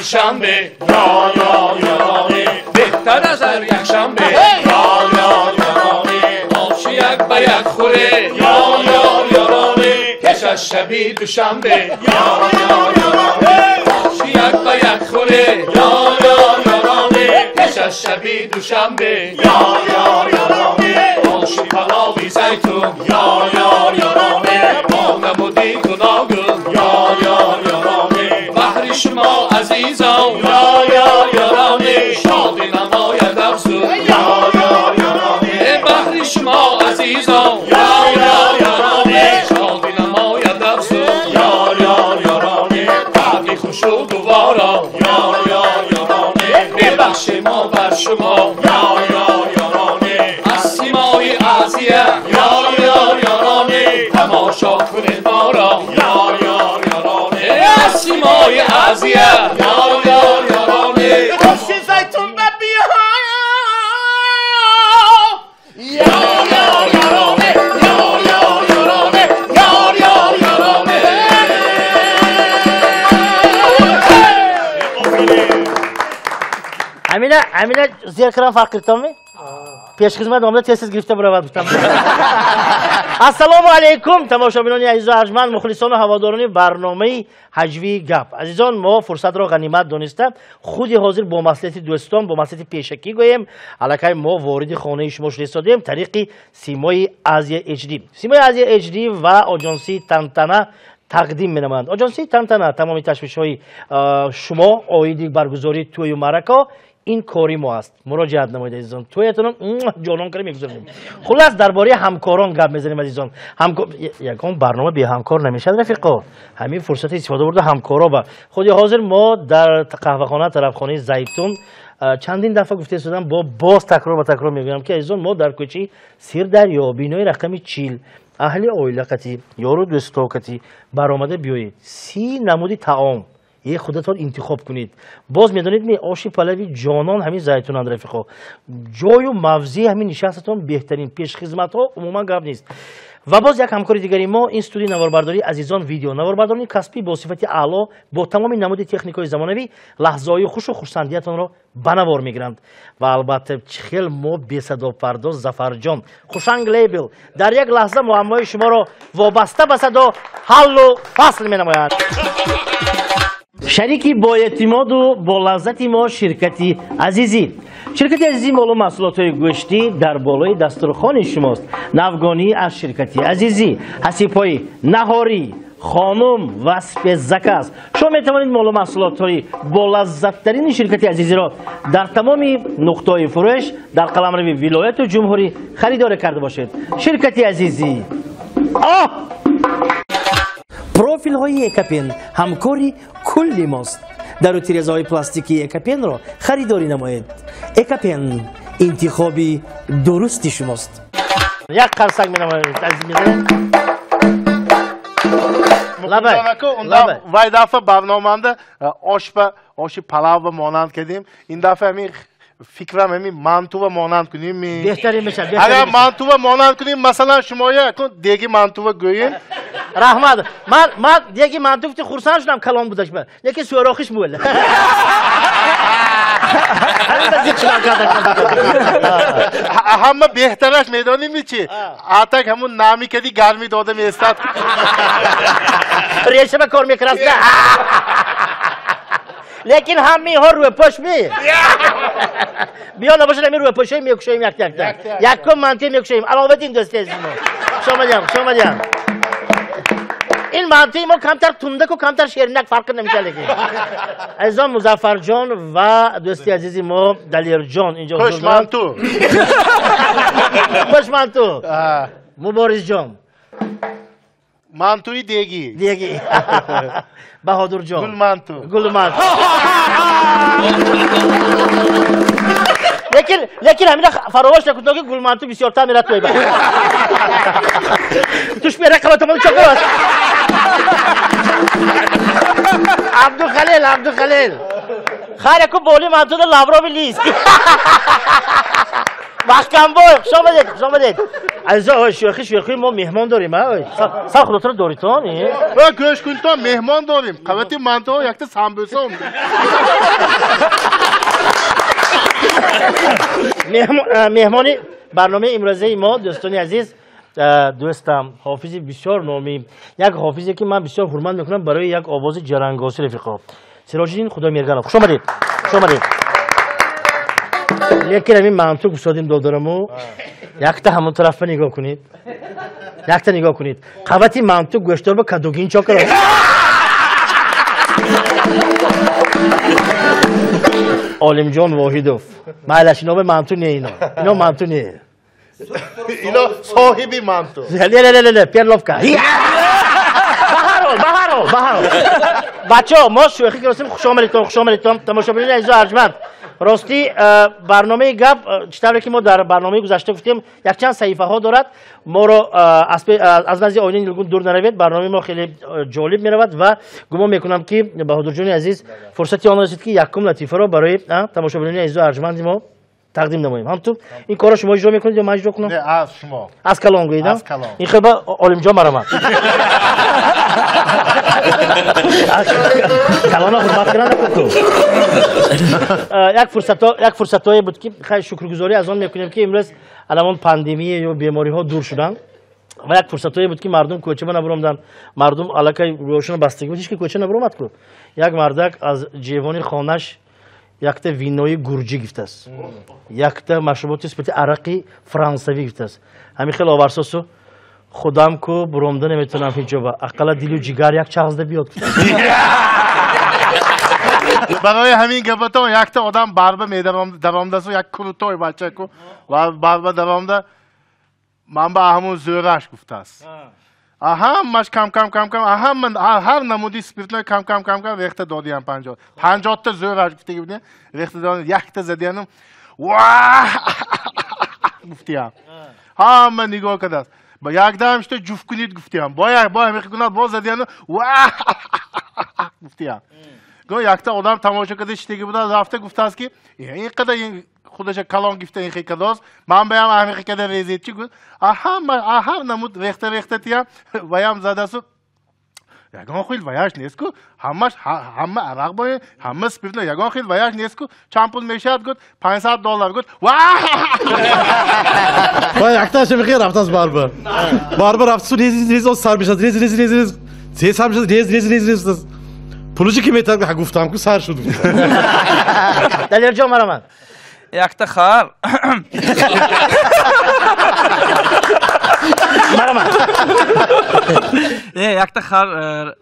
душанбе, ёр ёр ёроне, беҳтар аз ҳар якшанбе, ёр ёр ёроне, оши як ба як хӯре, ёр ёр ёроне, пеш аз шаби душанбе, ёр ёр ёроне, оши як ба як хӯре, ёр ёр ёроне, пеш аз шаби душанбе, ёр ёр ёроне, оши палови зайтун, ёр ёр ёроне, бо намуди гуногун, ёр ёр ёроне, баҳри шумо азизон, ёр ёр ёроне, шодӣ намояд афзун, ёр ёр ёроне, баҳри шумо азизон, ёр ёр ёроне, шодӣ намояд афзун, ёр ёр ёроне, таъми хушу гуворо, ёр ёр ёроне, бебахши мо бар шумо, ёр ёр ёроне, аз симои Азия, ёр ёр ёроне, тамошо кунед моро, ёр ёр ёроне, аз симои Азия, ёр ёр ёроне, оши зайтун ба биё, ёр ёр ёроне, ёр ёр ёроне, ёр ёр ёроне. Амина, Амина, зеркран фарқ кирдтонми? Пешхизмат омада тез-тез гирифта буравад гуфтам. Ассалому алайкум, тамошобинони азизу арҷманд, мухлисону ҳаводорони барномаи ҳаҷвии гап. Азизон, мо фурсатро ғанимат дониста, худи ҳозир бо маслиҳати дӯстон, бо маслиҳати пешакӣ гӯем, аллакай мо вориди хонаи шумо шуда истодем тариқи симои Азия HD. Симои Азия HD ва оҷонсии Тантана тақдим менамоянд. Оҷонсии Тантана тамоми ташвишҳои шумо оиди баргузории тӯю маърака ин кори мо аст. Муроҷиат намоед, азизон. Тӯятонам ҷонон кара мегузаронем. Хуллас, дар бораи ҳамкорон гап мезанем, азизон. Ягон барнома беҳамкор намешавад, рафиқо. Ҳамин фурсати истифода бурда ҳамкоро ба худи ҳозир мо дар қаҳвахона, тарафхонаи Зайтун чандин дафъа гуфта истодам, бо боз такрор ба такрор мегӯям, ки азизон, мо дар кӯчаи Сирдарё, бинои рақами 40, аҳли оила қатӣ, ёру дӯсто қатӣ баромада биёед. 30 намуди таом е худатон интихоб кунед. Боз медонед ми оши палави ҷонон ҳамин зайтунанд, рафиқо. Ҷою мавзеи ҳамин нишастатон беҳтарин, пешхизматҳо умуман гап нест. Ва боз як ҳамкори дигари мо ин студияи наворбардории азизон видео. Наворбардории касбӣ бо сифати аъло, бо тамоми намуди техникаҳои замонавӣ лаҳзаҳои хушу хурсандиятонро ба навор мегиранд. Ва албатта чӣ хел мо бесадопардоз Зафарҷон Хушанг лейбл дар як лаҳза муаммои шуморо вобаста ба садо ҳаллу фасл менамояд. Шарики боэътимоду бо лаззати мо ширкати Азизӣ. Ширкати Азизӣ молу маҳсулотҳои гӯштӣ дар болои дастурхони шумост. Навгонӣ аз ширкати Азизӣ, ҳасибҳои наҳорӣ, хонум ва спецзаказ. Шумо метавонед молу маҳсулотҳои болаззаттарини ширкати Азизиро дар тамоми нуқтаҳои фурӯш дар қаламрави вилояту ҷумҳурӣ харидорӣ карда бошед. Ширкати Азизӣ. Оҳ! Профилҳои Экапен ҳамкори кулли мост. Дару тирезаҳои пластикии Экапенро харидорӣ намоед. Экапен интихоби дурусти шумост. Як қарсак менамоем, азиз мезанем. Лабай. Вай дафъа барноманда ошба оши палавба монанд кардем. Ин дафъа ҳамин фикрам ҳамин мантува монанд кунем. Беҳтарин мешавад. Агар мантува монанд кунем, масалан шумоя акун деги мантува гӯем. Раҳмат. Ман деги манту гуфти хурсанд шудам, калон будаш ба. Лекин сӯрохиш буд. Ҳама беҳтараш медонем чи? Атак ҳамун нами кади гармӣ дода меистад. Решаба кор мекард. Лекин ҳамаҳо рӯпӯш ми. Биё набошад ҳамин рӯпӯшҳои мекушоем як якта. Якум мантӣ мекушоем. Аловаддин дӯсти азизи мо. Хуш омадем, хуш омадем. Ин мантии мо камтар тундаку камтар шеринак фарқ намешавад лекин. Азизон, Музаффарҷон ва дӯсти азизи мо Далерҷон инҷо ҳузур доранд. Хушманту. Хушманту. Муборизҷон. Мантуи деги. Деги. Баҳодурҷон. Гулманту. Гулманту. Лекин ҳамина фаромӯш накунед, ки гулманту бисёртар мерад тӯйба. Туш мера қалатамон чоқост. Абдухалил, Абдухалил. Хайр, яку боли мантуда лаврови лист. Маҳкамбой, хуш омадед, хуш омадед. Азизон, шӯхӣ шӯхӣ, мо меҳмон дорем, а? Сал худотро доритон? Ва гӯш кунтон, меҳмон дорем. Қавати мантоҳо якта самбӯса омад. Меҳмони барномаи имрӯзаи мо, дӯстони азиз, дӯстам, ҳофизи бисёр номӣ, як ҳофизе ки ман бисёр ҳурмат мекунам барои як овози ҷарангоси рафиқо. Сироҷиддин Худомерганов. Хуш омадед. Хуш омадед. Лекин ҳамин манту гусодим додараму, якта ҳамон тарафа нигоҳ кунед. Якта нигоҳ кунед. Қавати манту гӯштдор ба кадугин чо кард. Олимҷон Воҳидов. Майлаш, ино ба манту не ино. Ино манту не. Ино соҳиби манту. Не, не, не, не, перловка. Баҳарол, баҳарол, баҳарол. Бачаҳо, мо шӯхӣ кардем, хуш омадедтон, хуш омадедтон. Тамошобинони азизу арҷманд. Ростӣ, барномаи гап, чӣ тавре ки мо дар барномаи гузашта гуфтем, якчанд саҳифаҳо дорад. Моро аз назди оинаи нилгун дур наравед. Барномаи мо хеле ҷолиб меравад ва гумон мекунам ки Баҳодурҷони азиз фурсати он расид ки якум латифаро барои тамошобинони азизу арҷманди мо тақдим намоем. Ҳамту ин корро шумо иҷро мекунед ё ман иҷро кунам? Не, аз шумо. Аз калон гӯед? Аз калон. Ин хел ба Олимҷон марамад. Калона ҳурмат кунанд ку. Як фурсатое буд ки хай шукргузорӣ аз он мекунем ки имрӯз аламон пандемия ё бемориҳо дур шуданд ва як фурсатое буд ки мардум кӯча набаромаданд. Мардум аллакай рӯшона бастагӣ буд, ҳеч ки кӯча набаромад ку. Як мардак аз ҷевони хонаш якта винои гурҷӣ гирифтааст, якта машруботи спирти арақи франсавӣ гирифтааст. Ҳамин хел оварсосу худам ку буромда наметавонам ҳеҷ ҷоба, ақалла дилу ҷигар як чағзда биёд. Барои ҳамин гапатон якта одам барба медаромдасу, як крутой бачаку барба даромда, ман ба ҳамун зӯраш гуфтааст. Ҳамаш кам кам кам кам, ҳама ҳар намуди спиртной кам кам кам кам рехта додиям 50. 50та зӯраш гуфтаги будем, рехта додиям, якта задиянам, ва гуфтиям. Ҳама нигоҳ кардааст. Ба якдам шута ҷуфт кунед гуфтиям. Бо як бо ҳамин кунад боз задиянам, ва гуфтиям. Го якта одам тамошо карда шитаги буда, рафта гуфтааст ки ин қадар худаша калон гифта ин хекадост, ман баям ҳамин хекада резед чи гуфт. Ҳама ҳар намуд рехта рехта тиям, ваям задасу ягон хел ваяш нест ку, ҳамаш ҳама арақ бо ҳама спиртно, ягон хел ваяш нест ку, чанд пул мешавад гуфт, $500 гуфт. Ва Вай якташа бихер рафтас барба. Барба рафтсу рез рез оз сар мешад, рез рез рез рез. Се сар мешад, рез рез рез рез. Пулуши ки метар гуфтам ку сар шуд. Далерҷон марамад. Якта хар. Марамад. Якта хар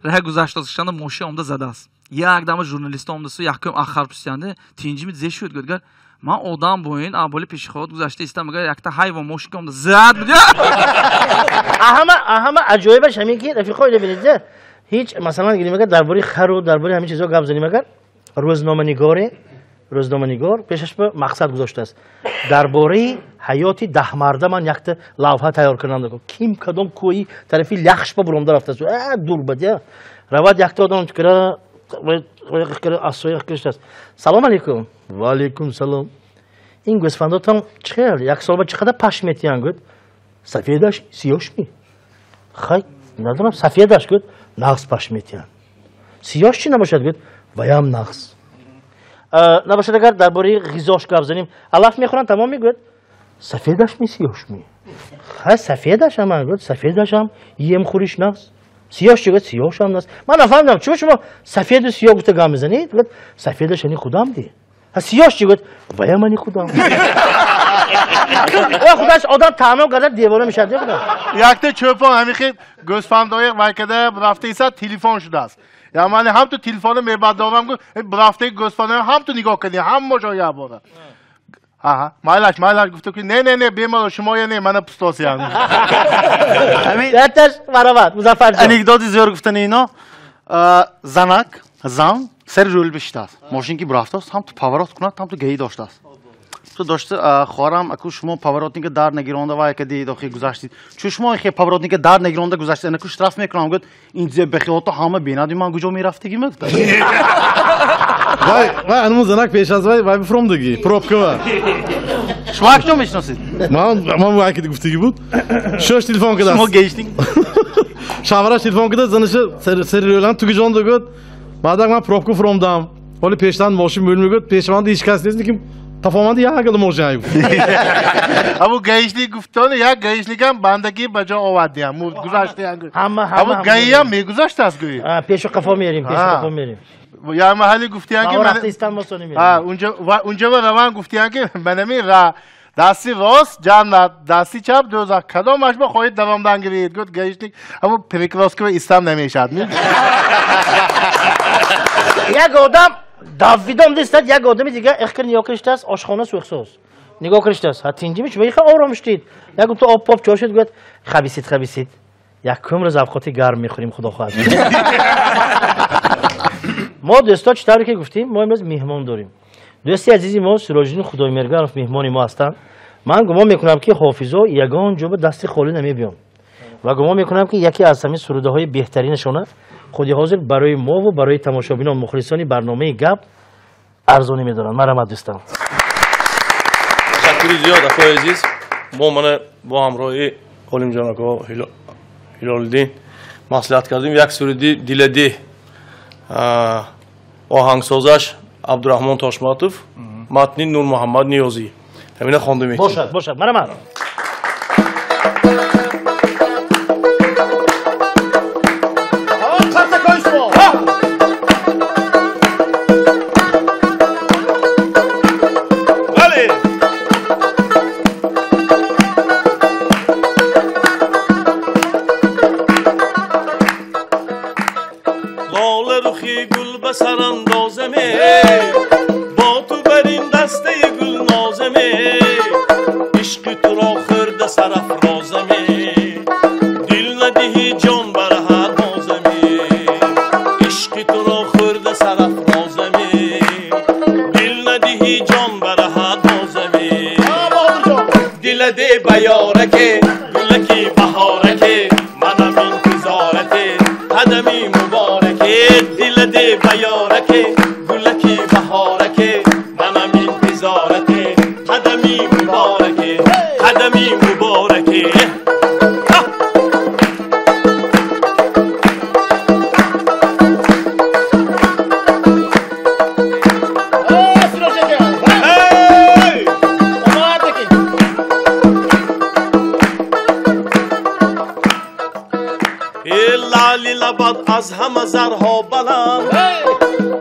раҳ гузаштааст, шанда мошин омда задааст. Як дама журналист омдасу якум ахар пурсиянда, тинҷими зе шуд гуфт, ман одам боин, аболи пешиход гузашта истам, мегӯяд якта ҳайвон мошин омда зад буд. Аҳама аҷоибаш ҳамин ки рафиқо бинед, ҳеҷ масалан гирем агар дар бораи хару дар бораи ҳамин чизҳо гап занем, агар рӯзноманигор пешаш ба мақсад гузоштааст дар бораи ҳаёти даҳмарда ман якта лавҳа тайёр кардам. Ким кадом кӯҳи тарафи Лахш ба буромда рафтааст, дур бад я равад якта одам кира асоя киштааст. Салом алейкум. Ва алейкум салом. Ин гӯсфандотон чӣ хел як сол ба чӣ қадар пашм метиҳанд? Гуфт сафедаш сиёшми? Хай надонам, сафедаш гуфт нағз пашм метиҳанд. Сиёш чӣ набошад? Гуфт ваям нағз набошад. Агар дар бораи ғизош гап занем, алаф мехӯранд тамом мегӯяд сафедаш ми сиёш ми? Хай сафедаш ам гуфт, сафедашам ем хӯриш нағз. Сиёш чӣ? Гуфт сиёшам нағз. Ман нафаҳмидам чӣ шумо сафеду сиёҳ гуфта гап мезанед? Гуфт сафедаш ани худам ди. Сиёш чӣ? Гуфт ваям ани худам. Худаш одам таъно карда девона мешавад. Якта чӯпон ҳамин гӯсфандои вай када рафта иса телефон шудааст. Я ман ҳам ту телефоно мебардорам, гуфт рафтаи гӯсфандои ҳам ту нигоҳ кардӣ, ҳамашон як бора. Аҳа, майлаш, майлаш гуфта ки не, не, не, бемалол шумоя не, мана пустосиям. Якташ марамад, Музаффарҷон. Анекдоти зиёд гуфтани ино, занак, зан сари рӯл бишитааст. Мошин ки бурафтааст, ҳам ту поворот кунад, ҳам ту гаи доштааст. Ту дошта хоҳарам, аку шумо поворотника дар нагиронда вай кади дохи гузаштид. Чун шумо хе поворотника дар нагиронда гузаштид, анаку штраф мекунам. Гуфт ин зе бехиёлото ҳама бенади ман куҷо мерафтагӣ мегуфт. Вай, вай, ануму занак пеш аз вай, вай бифромдагӣ, пробкава. Шумо куҷо мешиносед? Ман вай ки гуфтагӣ буд. Шош телефон кардааст. Шумо гаишник? Шавҳараш телефон кардааст, занаша сари рӯлан тугиҷон гуфт. Баъдан ман пробка фуромдам. Ҳоли пештан мошин мӯл мегӯяд, пешванда ҳеч кас нест, лекин тафоманди як гала мошин ай. Ҳамун гаишник гуфтони як гаишникам бандагӣ ба ҷо овардиам, гузаштиам. Ҳамун гаиам мегузаштааст гӯӣ. Пешу қафо мерим, пешу қафо мерим. Я маҳалли гуфтиам ки унҷа ва раван гуфтиам ки манами ра дасти рост ҷаннат, дасти чап дӯзах. Кадомаш ба хоҳед давомдан гиред? Гуфт гаишник ҳамун перекрёстка истам намешавад. Як одам давидом дистад, як одами дигар ихкир нигоҳ криштааст, ошхона сӯхсоз. Нигоҳ криштааст. Ҳа тинҷими чуба иха ором шудид. Як гуфта об поп чошид, гуфт хабисид, хабисид. Як кумрӯз авқоти гарм мехӯрим, худо хоҳад. Мо дӯсто чӣ тавре ки гуфтем, мо имрӯз меҳмон дорем. Дӯсти азизи мо Сироҷиддин Худоймерганов меҳмони мо ҳастанд. Ман гумон мекунам ки ҳофизо ягон ҷо ба дасти холӣ намебиёнд. Ва гумон мекунам ки яке аз ҳамин сурудаҳои беҳтаринашона худи ҳозир барои мо ва барои тамошобинон мухлисони барномаи гап арзонӣ медоранд. Марҳамат дӯстон. Ташаккури зиёд акои азиз. Мо мана бо ҳамроҳи Олимҷон ако Ҳилолиддин маслиҳат кардем як суруди диладӣ оҳангсозаш Абдураҳмон Тошматов, матни Нурмуҳаммад Ниёзӣ. Ҳамина хонда мекунем. Бошад, бошад. Марҳамат. Аз ҳама зарҳо баланд,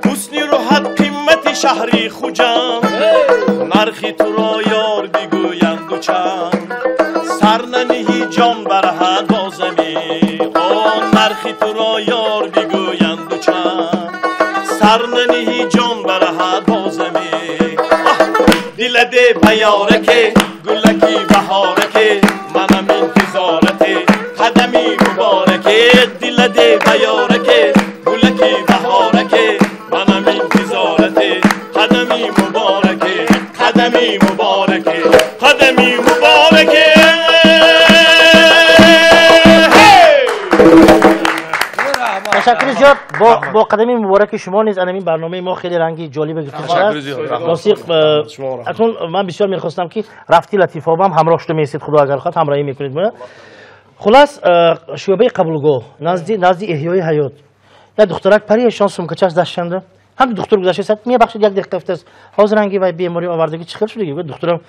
ҳусни рӯҳат қимати шаҳри Хуҷанд, нархи туро ёр бигӯянду чанд, сар наниҳи ҷон бараҳад бозамӣ. О нархи туро ёр бигӯянду чанд, сар наниҳи ҷон бараҳад бозамӣ. Диладе ба ёраке, гулаки баҳораке, манам интизорате, қадами мубораке. Диладе ба ёраке, гулаки баҳораке, манам интизорате, қадами мубораке, қадами мубораке, қадами мубораке. Ташаккури зиёд. Бо қадами мубораки шумо низ ана ин барномаи мо хеле ранги ҷолибе гирифта шудааст. Носиқ, акнун ман бисёр мехостам ки рафти латифобам ҳамроҳ шуда меистед, худо агар хоҳад ҳамроҳӣ мекунед мана. Хулас, шӯъбаи қабулгоҳ назди эҳёи ҳаёт як духтарак парешон сумкачаш дастшанда, ҳам духтур гузаштааст, мебахшед як дақиқа афтааст, ҳозир ранги вай беморӣ овардагӣ чӣ хел шудагӣ? Гуфт духтурам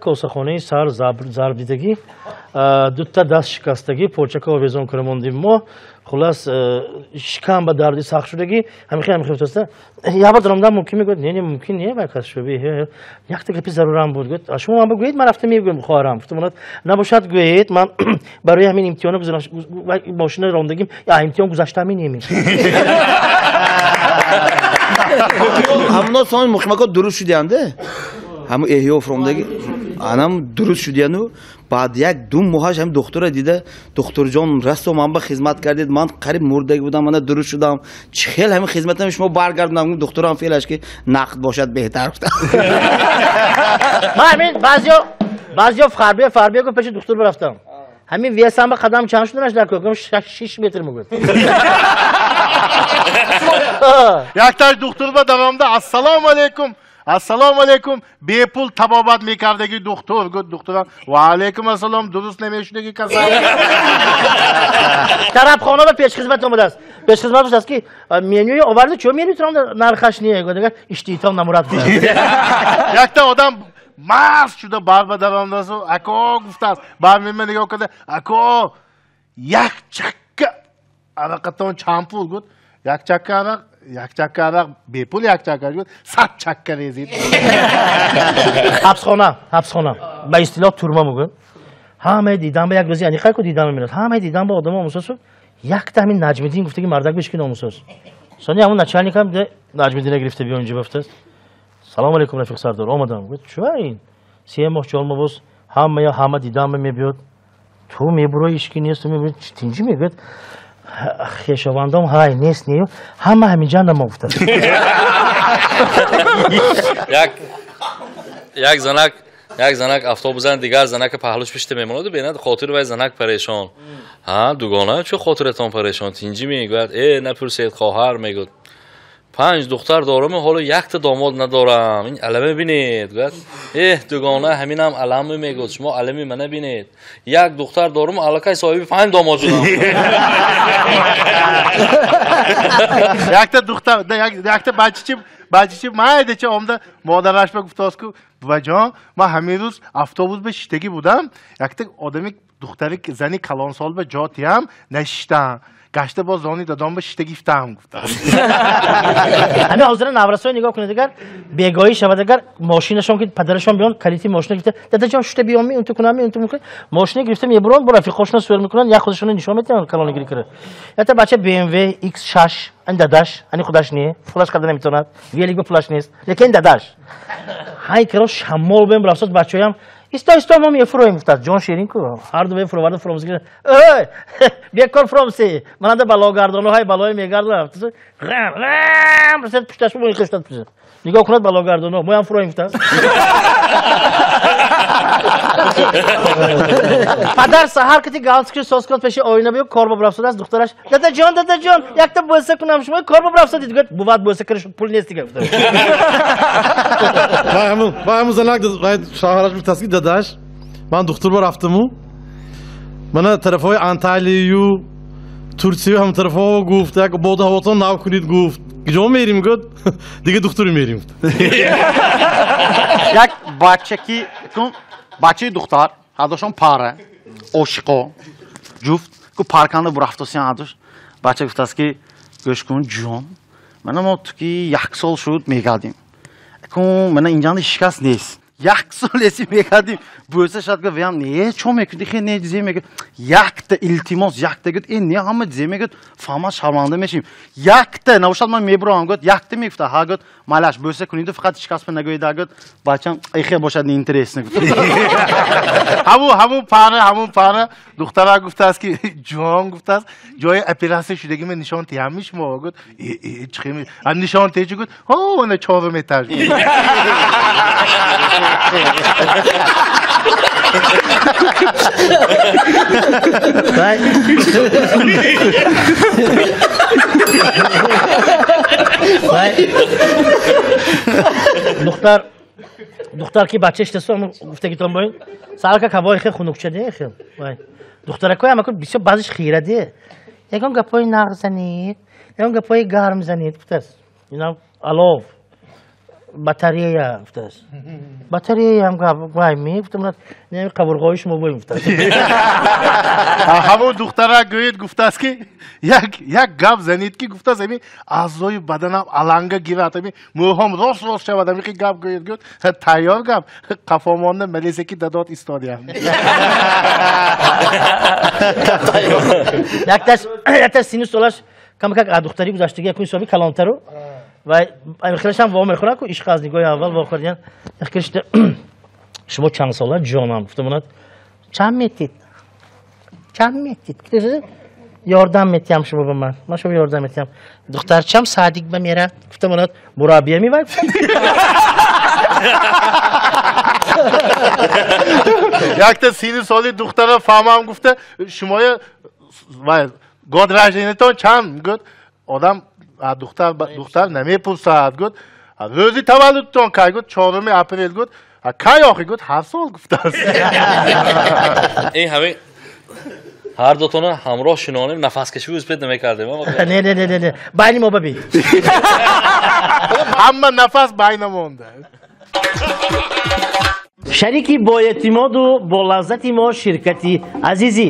косахонаи сар зарб дидагӣ, дута даст шикастагӣ, почака овезон кара мондим мо, хулас шикам ба дарди сахт шудагӣ, ҳамихел ҳамихел афтааст. Як бор даромдан мумкин мегӯяд, не, не мумкин не, вай кас шӯъбаи якта гапи зарурам буд. Гуфт шумо ман бигӯед, ман рафта мегӯям хоҳарам. Гуфт набошад гӯед, ман барои ҳамин имтиҳоно мошина рондагим, имтиҳон гузаштами немин. Ҳамно сон мухимако дуруст шудиянде, ҳаму эҳё фромдаги, анам дуруст шудияну, баъд як ду моҳаш ҳам духтура дида, духтурҷон расто ман ба хизмат кардед, ман қариб мурдаги будам, мана дуруст шудам, чӣ хел ҳамин хизматам шумо баргардонам, духтурам феълаш ки нақд бошад беҳтар гуфтам. Ман ҳамин баъзеҳо фарбе гуфт пеши духтур рафтам. Ҳамин весам ба қадам чанд шуданаш дар кӯкам 6 метр мегӯяд. Якташ духтур ба давомда ассалому алайкум. Ассалому алайкум, бепул табобат мекардаги духтур. Гуфт духтурам ва алайкум ассалом, дуруст намешудаги касал. Тарабхона ба пешхизмат омадааст. Пешхизмат гуфтааст ки менюи оварди, чо меню трам нархаш не? Гуфт иштиҳоам намурад. Якта одам маст шуда барба даромадааст. Ако гуфтааст. Бармема нигоҳ карда, ако як чакка арақатон чанд пул? Гуфт як чакка арақ, як чакка арақ бепул, як чакка. Гуфт 100 чакка резид. Ҳабсхона, ҳабсхона ба истилоҳ турма мегӯянд. Ҳамаи дидан ба як рӯзи аниқай ку дидан мемирад. Ҳамаи дидан ба одамо омӯзосу якта ҳамин Наҷмиддин гуфтаги мардак бешки номусоз. Сони ҳамун начальникам Наҷмиддина гирифта биё инҷо гуфтааст. Салом алейкум рафиқ сардор, омадам. Гуфт чӯ ин? 3 моҳ 4 моҳ боз ҳамая ҳама дидан мебиёд. Ту мебурои ишки нест, ту мебурои тинҷи мегӯяд. Хешовандом ҳай нест не, ҳама ҳаминҷа намо гуфтааст. Як занак, як занак автобусан дигар занака паҳлӯш пишта мемонаду бинад хотир вай занак парешон. Ҳа, дугона чӯ хотиратон парешон? Тинҷи мегӯяд. Э, напурсед хоҳар, мегӯяд. 5 духтар дорам, ҳоло якта домод надорам. Ин аламе бинед. Гӯяд. Эҳ, дугона ҳаминам аламе мегӯяд. Шумо алами мана бинед. Як духтар дорам, аллакай соҳиби 5 домод шудам. Якта духтар, якта бачачи майдача омда модараш ба гуфтааст ку буваҷон, ман ҳамин рӯз автобус ба шиштагӣ будам. Якта одами духтари зани калонсол ба ҷо тиям нашиштам. Гашта боз зони дадом ба шишта гифтам гуфтааст. Ҳамин ҳозира наврасои нигоҳ кунед, агар бегоҳӣ шавад, агар мошинашон ки падарашон биён, калити мошина гирифта, дадаҷон шушта биёми, унту кунами, унту мекунам. Мошина гирифта мебуранд, бо рафиқошона сур мекунанд, як худашонро нишон медиҳанд калонагирӣ кара. Якта бача BMW X6, ан дадаш, ани худаш не, пулаш карда наметавонад, велик ба пулаш нест, лекин дадаш. Ҳай каро шамол бем рафтод бачаҳоям исто исто мо мефуроем гуфтааст. Ҷон ширин ку ҳар ду мефуроварда фуромси. Ой, бекор фуромси. Мананда балогардоноҳои балои мегардонам. Ғам ғам расад пушташ мо хиштад. Нигоҳ кунад балогардоно, моям фуроем гуфтааст. Падар саҳар кати галстуки соз кунад пеши оина биё кор бабрафтодааст. Духтараш дадаҷон, дадаҷон, якта бӯса кунам шумо кор бабрафтодед. Гуфт бувад бӯса кара шуд пул нест дига гуфтааст. Вай ҳамун занак вай шавҳараш гуфтааст ки дадаш ман духтур ба рафтаму мана тарафҳои Анталияю Турсию ҳам тарафҳо гуфт як боду ҳавотон нав кунед гуфт. Куҷо мерим гуфт? Дига духтур мерим. Як бачаки бачаи духтар ҳардошон пара ошиқо ҷуфт ку парканда бурафтосиан ҳардош. Бача гуфтааст ки гӯш кун ҷон, мана мо ту ки як сол шуд мегардим. Кун мана инҷанда шикаст нест. Як сол эси мегардим. Бӯса шад гуфт веям не чо мекунӣ хе не зе мегӯяд. Якта илтимос якта гуфт э не ҳама зе мегӯяд фаҳмад шарманда мешим. Якта набошад ман мебурам гуфт якта мегуфта ҳа гуфт малаш бӯса куниду фақат шикаст ба нагӯед гуфт бачам эхе бошад неинтересно гуфт. Ҳамун пара, ҳамун пара духтара гуфтааст ки ҷон гуфтааст ҷои оператсия шудагима нишон тиҳамми шумо гуфт. Э чихеми нишон теҷи гуфт ҳо на чорум этаж. Духтар, духтар ки бача иштасу гуфтагитон боин сарка кавои хел хунукча хел. Духтаракои ҳама бисёр баъзеш хира де. Ягон гапҳои нағз занед, ягон гапҳои гарм занед гуфтааст. Инам алов, батарея гуфтааст. Батарея ҳам гап вай мегуфтам, не қабурғои шумо боин гуфтааст. Ҳамон духтара гӯед гуфтааст ки як гап занед ки гуфтааст ҳамин аъзои баданам аланга гирад, ҳамин мӯҳом рост рост шавад, ҳамин гап гӯед гӯяд тайёр гап қафомонда малесе ки дадод истодиям. Якташ сину солаш камакак аз духтари гузаштагӣ якун ҳисоби калонтару ва хелашам во мехӯрад ку ишқ аз нигоҳи аввал вохӯрдиян. Яхкашта шумо чанд сола ҷонам гуфта монад чанд метид? Чанд метид? Ёрдам метиҳам шумо ба ман. Ман шумо ёрдам метиҳам. Духтарчам садик ба мерад. Гуфта монад мураббия мевай. Якта сину соли духтара фаҳмам гуфта шумоя вай год рождениятон чанд гуфт одам духтар духтар намепурсад гуфт Рӯзи таваллудтон кай гуфт? 4 апрел гуфт. Кай охи гуфт? Ҳар сол гуфтааст. Ин ҳамин ҳар дутона ҳамроҳ шинонем, нафаскашӣ успед намекардем. Не, не, не, не, не. Байни мо бабид. Ҳама нафас байна монда. Шарики боэътимоду бо лаззати мо ширкати Азизӣ.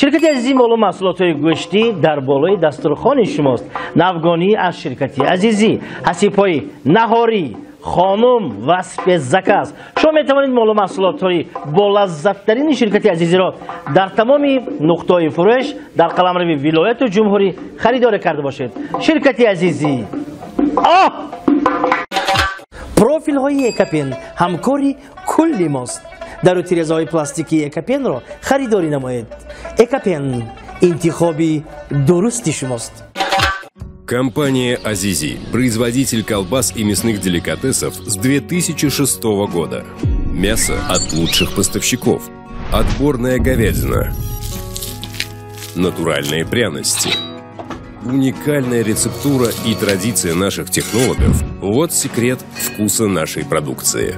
Ширкати Азизӣ молу маҳсулотҳои гӯштӣ дар болои дастурхони шумост. Навгонӣ аз ширкати Азизӣ, ҳасибҳои наҳорӣ, хонум ва спецзаказ. Шумо метавонед молу маҳсулотҳои болаззаттарини ширкати Азизиро дар тамоми нуқтаҳои фурӯш дар қаламрави вилояту ҷумҳурӣ харидорӣ карда бошед. Ширкати Азизӣ. Оҳ! Профилҳои Экапен ҳамкори кулли мост. Дару тирезаҳои пластикии Экапенро харидорӣ намоед. Экапен интихоби дурусти шумост. Компания «Азизи» – производитель колбас и мясных деликатесов с 2006 года. Мясо от лучших поставщиков. Отборная говядина. Натуральные пряности. Уникальная рецептура и традиция наших технологов – вот секрет вкуса нашей продукции.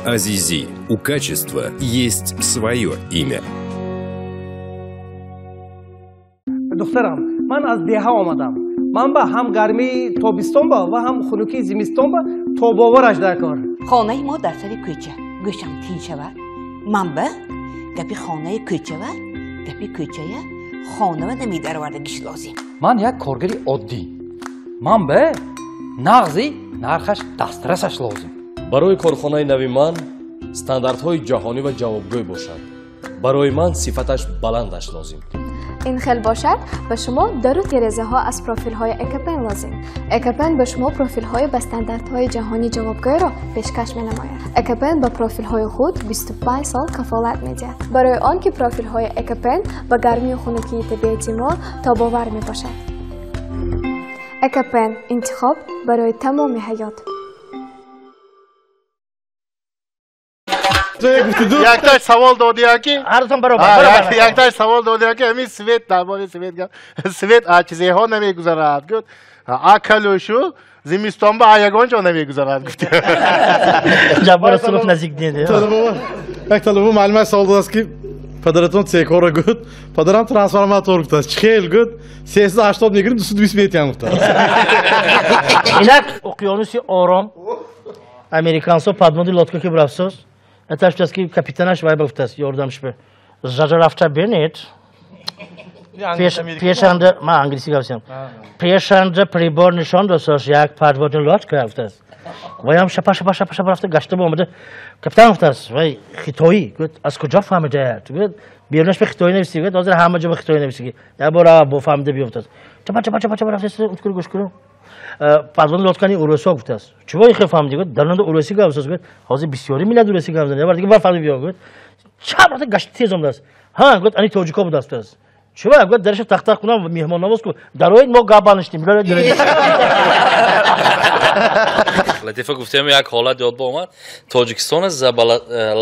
«Азизи» – у качества есть свое имя. Духтарам, ман аз деҳа омадам. Ман ба ҳам гармии тобистон ба ва ҳам хунукии зимистон ба тобовараш дар кор. Хонаи мо дар сари кӯча. Гӯшам тин шавад. Ман ба гапи хонаи кӯчава, гапи кӯчая хонава намедаровардагиш лозим. Ман як коргари оддӣ. Ман ба нағзи нархаш дастрасаш лозим. Барои корхонаи нави ман стандартҳои ҷаҳонӣ ва ҷавобгӯй бошад. Барои ман сифаташ баландаш лозим. Ин хел бошад, ба шумо дару терезаҳо аз профилҳои Экапен лозим. Экапен ба шумо профилҳои ба стандартҳои ҷаҳонӣ ҷавобгӯйро пешкаш менамояд. Экапен ба профилҳои худ 25 сол кафолат медиҳад. Барои он ки профилҳои Экапен ба гармию хунукии табиати мо тобовар мебошад. Экапен интихоб барои тамоми ҳаёт. Якташ савол додия ки якташ савол додия ки ҳамин свет дар бораи свет гап свет а чизеҳо намегузарад гуфт а калӯшу зимистон ба а ягон ҷо намегузарад гуфт. Ҷаббор Расулов наздик не. Як талаба муаллимаш савол додааст ки падаратон се кора гуфт, падарам трансформатор гуфтааст. Чӣ хел гуфт, 380 мегирим, 220 метиҳам гуфтааст. Инак уқёнуси Ором американсо подводный лодка ки бурафсоз. Этаж гуфтааст ки капитанаш вай гуфтааст ёрдамш бе. Жажарафта бинед. Пешанда ман англисӣ гап Пешанда прибор нишон досош як подводный лодка гуфтааст. Ваям шапа шапа шапа шапа рафта гашта омада. Капитан гуфтааст вай хитоӣ гуфт аз куҷо фаҳмида? Гуфт берунаш ба хитоӣ нависӣ гуфт ҳозир ҳама ҷо ба хитоӣ нависӣ. Як бор бо фаҳмида биёфтааст. Чапа чапа чапа чапа рафта уткур гӯш кунам. Подводный лодкани урусо гуфтааст. Чего ихе фаҳмидӣ? Гуфт дар онда урусӣ гап зад. Гуфт ҳозир бисёри миллат урусӣ гап зад. Як бор дига бар фаҳмида биё гуфт. Чап рафта гашта тез омадааст. Ҳа гуфт ани тоҷико будааст гуфтааст. Чего? Гуфт дараша тахта кунам меҳмоннавоз ку. Дароед мо гап баништем. Латифа гуфтем як ҳолат ёд омад. Тоҷикистон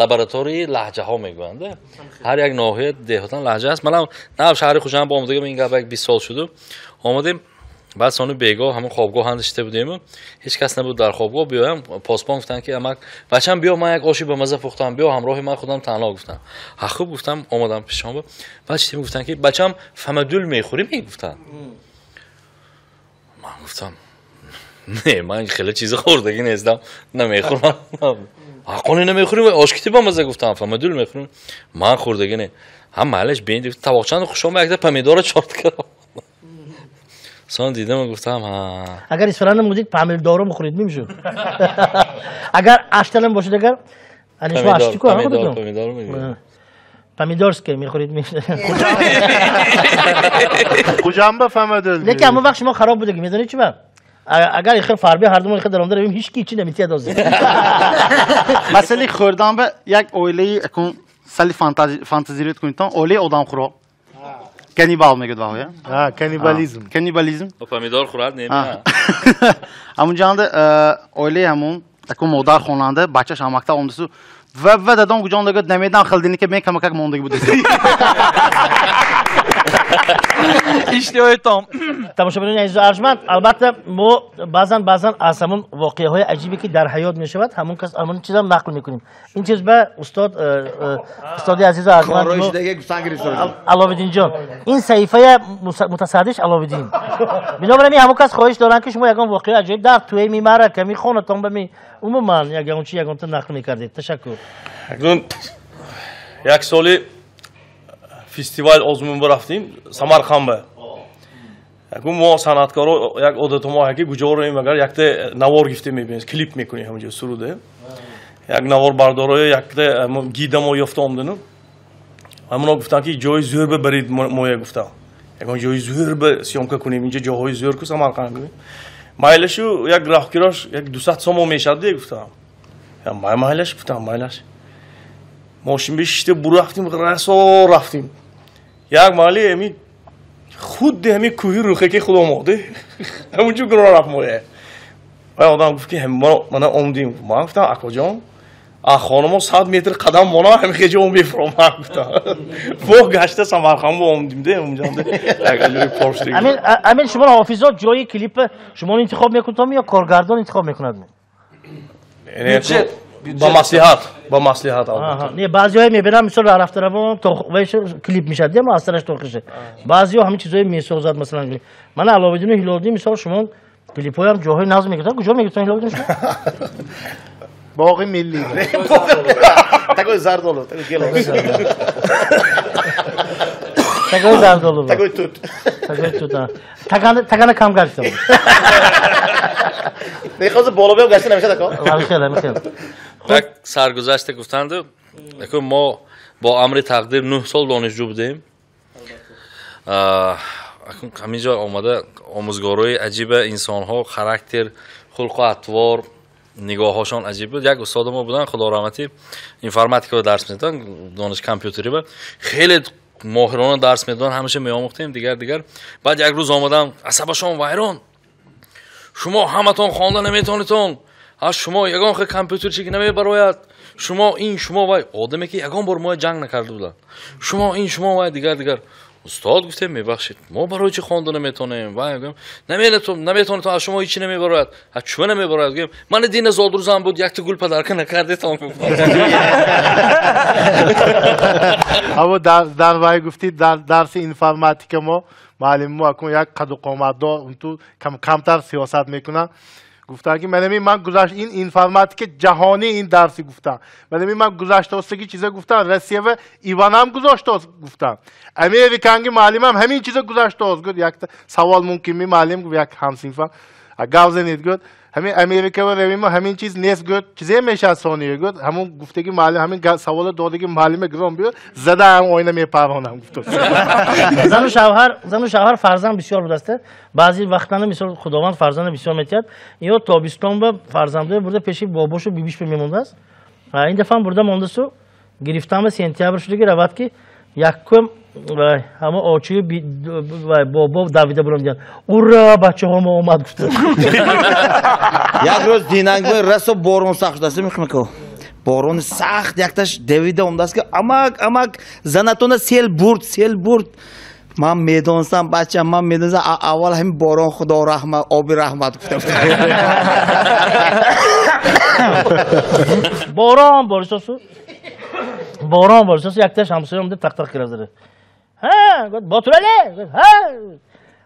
лабораторияи лаҳҷаҳо мегӯянд. Ҳар як ноҳия деҳотан лаҳҷа аст. Манам нав шаҳри Хуҷанд омадагам ин гап як 20 сол шуду. Омадем баъд сони бегоҳ ҳамон хобгоҳ ҳандишта будему ҳеҷ кас набуд дар хобгоҳ. Биёям посбон гуфтанд ки амак бачам биё ман як оши ба маза пухтам биё ҳамроҳи ман худам танҳо гуфтам. Ҳа хуб гуфтам омадам пешон. Баъд чӣ гуфтанд ки бачам фамадул мехӯрӣ мегуфтанд. Ман гуфтам не ман хеле чизи хӯрдагӣ нестам намехӯрам. Ҳаққони намехӯрӣ ош кити ба маза гуфтам фамадул мехӯрам ман хӯрдагӣ не. Ҳам майлаш бин тавоқчанд хушома якта помидора чорт кардам. Сон дидам гуфтам ҳа. Агар Исфарана будед помидорро мехӯред мемшуд. Агар ашталам бошад агар ани шумо ашти ку помидор помидор мегӯяд. Помидорское мехӯред мешуд. Хуҷанба фамадул. Лекин ҳамон вақт шумо хароб будед медонед чӣ ба? Агар ихе фарби ҳар думон ихе даромада равем ҳеҷ ки ҳеҷ наметиҳад озир. Масъалаи хӯрдан ба як оилаи акун сали фантазирует кунед оилаи одамхӯро. Каннибал мегӯяд ваҳоя. Каннибализм. Каннибализм. Помидор хӯрад не. Ҳамун ҷанда оилаи ҳамун акун модар хонанда бачаш ҳам мактаб омадасу ва дадом куҷонда гӯяд намедонам хелдиника мен камакак мондаги буд. Иштиҳоятон. Тамошобинони азизу арҷманд, албатта мо баъзан аз ҳамон воқеаҳои аҷибе ки дар ҳаёт мешавад, ҳамон кас ҳамон чизам нақл мекунем. Ин чиз ба устоди азизу арҷманд Аловиддинҷон, ин саҳифаи мутасаддиш Аловиддин. Бинобар ин ҳамон кас хоҳиш доранд ки шумо ягон воқеаи аҷиб дар тӯи мемара ками хонатон ба ми умуман ягон чи ягонта нақл мекардед. Ташаккур. Акнун як соли фестивал озмун рафтем Самарқанд. Акун мо санъаткоро як одату мо ҳаки куҷо роем, агар якта навор гифта мебинем, клип мекунем ҳамҷо суруде. Як навор бардорои якта гида мо ёфта омдану. Ҳамоно гуфтан ки ҷои зӯр ба барид моя гуфтам. Ягон ҷои зӯр ба съёмка кунем, инҷо ҷоҳои зӯр ку Самарқанд кунем. Майлашу як роҳкирош як 200 сомон мешад де гуфтам. Майлаш гуфтам, майлаш. Мошин бишишта бурафтим, расо рафтим. Як маҳалли ҳамин худи ҳамин кӯҳи рӯхаки худо моде. Ҳамунҷо гуро рафт моя. Ва одам гуфт ки мана омдим. Ман гуфтам акоҷон, а хонамо 100 метр қадам мона ҳамин хеҷо ом мефуром. Ман гуфтам. Во гашта Самарқанд бо омдим де ҳамунҷо. Як аҷоиб порш дига. Амин шумо ҳофизо ҷои клип шумо интихоб мекунед ё коргардон интихоб мекунад? Бюджет. Ба маслиҳат, ба маслиҳат албатта. Не, баъзеҳое мебинам, мисол рафтаравон клип мешавад, ма аз сараш тоқиша. Баъзеҳо ҳамин чизое месозад, масалан. Мана Аловиддину Ҳилолиддин, мисол шумо клипҳоям ҷоҳои нағз мегиртан. Куҷо мегиртан Ҳилолиддин шумо? Боғи миллӣ. Такои зардолу, такои гелос. Такои зардолу. Такои тут. Такои тут. Тагана кам гаштам. Мехоҳад боло биям гашта намешад ако? Ҳамин хел. Як саргузаште гуфтанд, яку мо бо амри тақдир 9 сол донишҷӯ будем. Ҳамин ҷо омада омӯзгорои аҷиба инсонҳо, характер, хулқу атвор, нигоҳҳошон аҷиб буд. Як устоди мо буданд, худо раҳматӣ, информатикаро дарс медоданд, дониш компютерӣ ба хеле моҳирона дарс медоданд, ҳамеша меомӯхтем, дигар. Баъд як рӯз омадам, асабашон вайрон. Шумо ҳаматон хонда наметавонедон. Аз шумо ягон хел компютерчик намебарояд. Шумо ин, шумо вай. Одаме ки ягон бор моя ҷанг накарда буданд. Шумо ин, шумо вай, дигар. Устод гуфтем, мебахшед, мо барои чӣ хонда наметавонем? Вай гуфтем, наметавонед, аз шумо ҳеҷ намебарояд. А чӯ намебарояд? Гуфтем, ман дина зодрӯзам буд, якта гул падарка накардетон. Аво дар вай гуфтӣ, дар дарси информатика мо муаллими мо акун як қаду қоматдор, унту камтар сиёсат мекунад. Гуфтанд ки манами ман гузашт ин информатика ҷаҳонӣ ин дарси гуфтанд. Манами ман гузаштаостаги чиза гуфтанд. Россия ва Иванам гузоштааст гуфтанд. Американги муаллимам ҳамин чиза гузаштааст. Гуфт якта савол мумкин ми муаллим гуфт як ҳамсинфам. Гап занед гуфт ҳамин Америка ва равима ҳамин чиз нест гуфт. Чизе мешавад сония гуфт. Ҳамон гуфтаги муаллим ҳамин савола додаги муаллима гиром биёд зада ҳам оина мепарронам гуфт. Зану шавҳар фарзанд бисёр будаст. Баъзе вақтана мисол Худованд фарзанда бисёр метиҳад. Ё тобистон ба фарзандои бурда пеши бобошу бибиш мемондааст. Ин дафъа бурда мондасу гирифтан ба сентябр шудаги равад ки якум ҳама очию бобо давида бурам диҳанд. Ура, бачаҳо мо омад гуфта. Як рӯз динангбой расо борон сахт шудааст, мехмако. Борони сахт якташ давида омадааст ки амак, амак, занатона сел бурд, сел бурд. Ман медонистам, бача, ман медонистам, аввал ҳамин борон худо раҳмат, оби раҳмат гуфтам. Борон борисосу. Борон борисосу якташ ҳамсоя омада тақ-тақ кираздари. Ҳа, гуфт Ботурали, ҳа.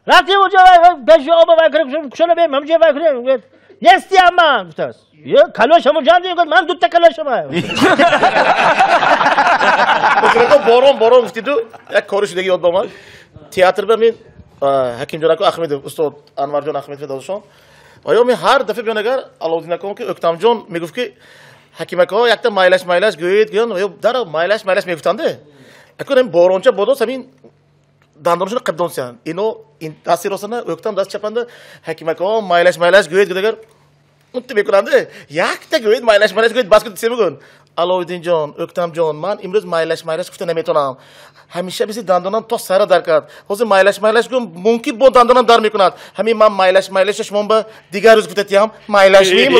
Рафтем онҷо пеши оба вай кунем, кушона бем, ҳамҷо вай кунем. Гуфт нести амма гуфтааст. Ё калош ҳамон ҷанди, гуфт ман дута калошам. Борон борон гуфтиду як кори шудаги ёд омад. Театр ба мин Ҳакимҷон ака Аҳмедов, устод Анварҷон Аҳмедов додашон. Ва ё мин ҳар дафъа биён агар Аловиддин акам ки Өктамҷон мегуфт ки Ҳаким ака якта майлаш майлаш гӯед гӯян, ва ё дар майлаш майлаш мегуфтанде. Акун ин боронча бодос ҳамин дандонашонро қибдонсиян. Ино ин дасти ростана Өктам даст чапанда Ҳаким ака майлаш майлаш гӯед гӯдагар унту мекунанде. Якта гӯед майлаш майлаш гӯед бас кунед мегӯн. Аловиддинҷон, Өктамҷон, ман имрӯз майлаш майлаш гуфта наметавонам. Ҳамеша биси дандонам то сара дар кард. Ҳозир майлаш майлаш гӯм, мумкин бо дандонам дар мекунад. Ҳамин ман майлаш майлаша шумо ба дигар рӯз гуфта тиям, майлаш мем.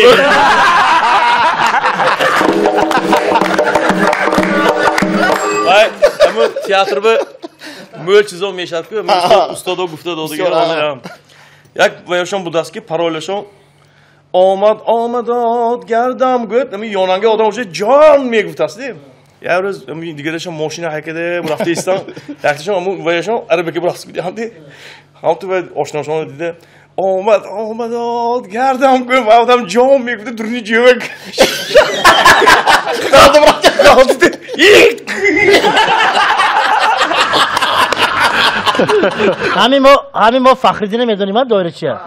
Вай, ҳамун театр ба Мӯл чизо мешад ки устодо гуфта додагар. Як ваяшон будаст ки паролашон омад омадод гардам гӯяд, ами ёнанга одам уже ҷон мегуфтаст. Як рӯз дигарашон мошина ҳайкада рафта истам, якташон аму ваяшон арабака бурафт гудиҳанди. Ҳам ту вай ошношонро дида омад омадод гардам гӯяд, ва одам ҷон мегуфта дуруни ҷӯвак. Ҳамин мо Фахриддинро медонем, доира чия?